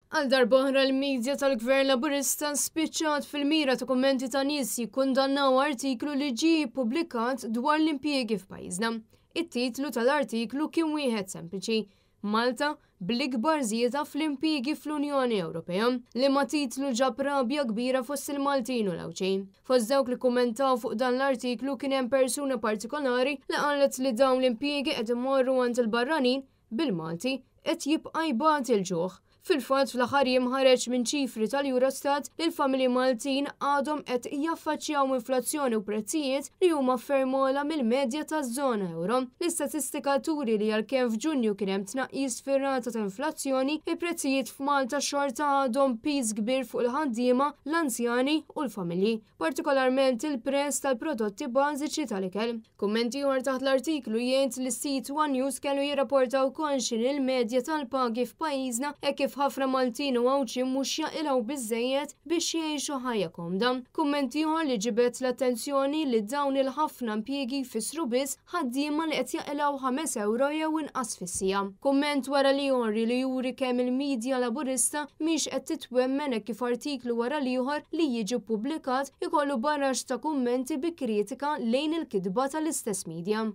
Għal darb'oħra l-media tal-Gvern Laburista spiċċat fil-mira ta' kummenti ta' nies jikkundannaw artiklu li ġie ppubblikat dwar l-impjiegi f'pajjiżna. It-titlu tal-artiklu kien wieħed sempliċi, Malta bl-ikbar żieda fl-impjiegi fl-Unjoni Ewropea, liema titlu ġab rabja kbira fost il-Maltin u l-Għawdxin. Fost dawk li kummentaw fuq dan l-artiklu kien hemm persuna partikolari li qalet li dawn l-impjiegi qed imorru għand il-barranin bil-Malti qed jibqa' jbati l-ġuħ. Fil-fatt fl-aħħar jiem ħareġ minn ċifri tal-Eurostat li l-familji Maltin għadhom qed jaffaċċjaw inflazzjoni u prezzijiet li huma ferm ogħla mill-medja taż-żona ewro. L-istatistika turi li għalkemm f'Ġunju kien hemm tnaqqis fir-rata ta' inflazzjoni, il-prezzijiet f'Malta xorta għadhom piż kbir fuq il-ħaddiema, l-anzjani u l-familji, partikolarment il-prezz tal-prodotti bażiċi tal-ikel. Kumment ieħor taħt l-artiklu jgħid li s-sit One News kellu jirrapporta wkoll x'inhi l-medja tal-pagi f'pajjiżna hekk kif ħafna Maltin u Għawdxin mhux jaqilgħu biżżejjed biex jgħixu ħajja komda. Kumment ieħor li ġibed l-attenzjoni li dawn il-ħafna impjiegi jfissru biss ħaddiema li qed jaqilgħu ħames ewro jew inqas fis-siegħa. Kumment wara l-ieħor li juri kemm il-media Laburista mhix qed titwemmen hekk kif artiklu wara l-ieħor li jiġi ppubblikat ikollu baraxx ta' kummenti bi kritika lejn il-kitba tal-istess media.